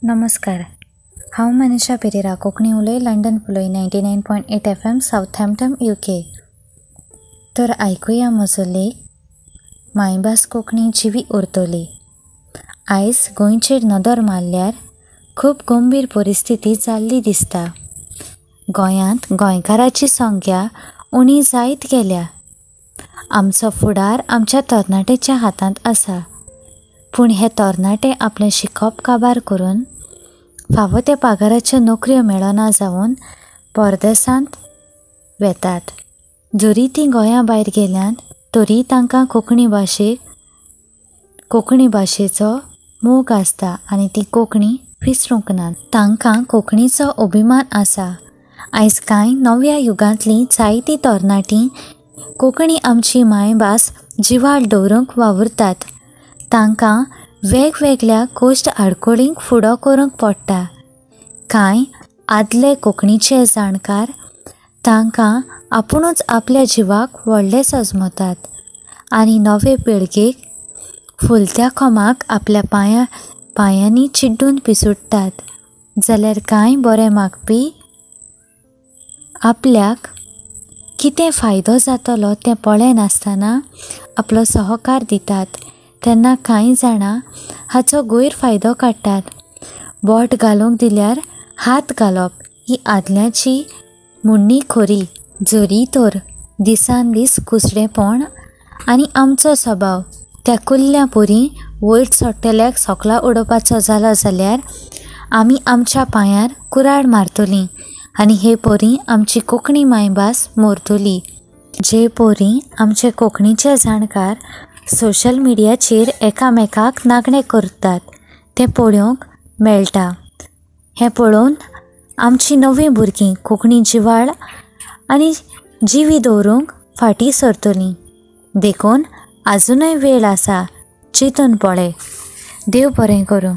नमस्कार, हांव मनीषा पेरेरा, कोंकणी उलय, लंडन फुलय 99.8 FM, Southampton, UK. तर आयकुया म्हजो लेख मायभास कोंकणी जिवी उरतली. आयज गोंयचेर नदर मारल्यार खूब गंभीर परिस्थिती जाल्ली दिसता. गोंयांत गोंयकाराची संख्या उणी जायत गेल्या. आमचो फुडार आमच्या तरणाट्याच्या हातांत आसा, पूण हे तरणाटे आपलें शिकप काबार करून फावो त्या पगाराच्यो नोकऱ्यो मेळना जावन परदेसांत वेतात. जरी तीं गोंया भायर गेल्यात तरी तांकां कोंकणी भाशेचो मोग आसता आनी ती कोंकणी विसरूंक नात. तांकां कोंकणीचो अभिमान आसा. आयज कांय नव्या युगांतलीं जायतीं तरणाटीं कोंकणी आमची मायभास जिवाळ दवरूंक वावुरतात. तांकां वेगवेगळ्या कोश्ट आडखळींक फुडो करूंक पडटा. कांय आदले कोंकणीचे जाणकार तांकां आपुणूच आपल्या जिवाक व्हडले सजमतात आनी नवे पिळगेक फुलत्या खोमाक आपल्या पांयांनी चिड्डून पिसुडटात. जाल्यार कांय बरें मागपी आपल्याक कितें फायदो जातलो तें पळयनासतना आपलो सहकार दितात. तेन्ना कांय जाणां हाचो गैरफायदो काडटात. बोट घालूंक दिल्यार हात घालप ही आदल्याची म्हणणी खरी. जरी तर दिसान दीस कुसडेपण आनी आमचो सभाव त्या कुल्ल्या परी वयर चडटल्याक सोकला उडोवपाचो जालो जाल्यार आमी आमच्या पांयार कुराड मारतलीं आनी हे परी आमची कोंकणी मायभास मोरतली. जे परी आमचे कोंकणीचे जाणकार सोशल मिडियाचेर एकामेकाक नागणे करतात तें पळोवंक मेळटा. हें पळोवन आमची नवीं भुरगीं कोंकणी जिवाळ आनी जिवी दवरूंक फाटीं सरतलीं. देखून आजुनय वेळ आसा, चिंतून पळय. देव बरें करूं.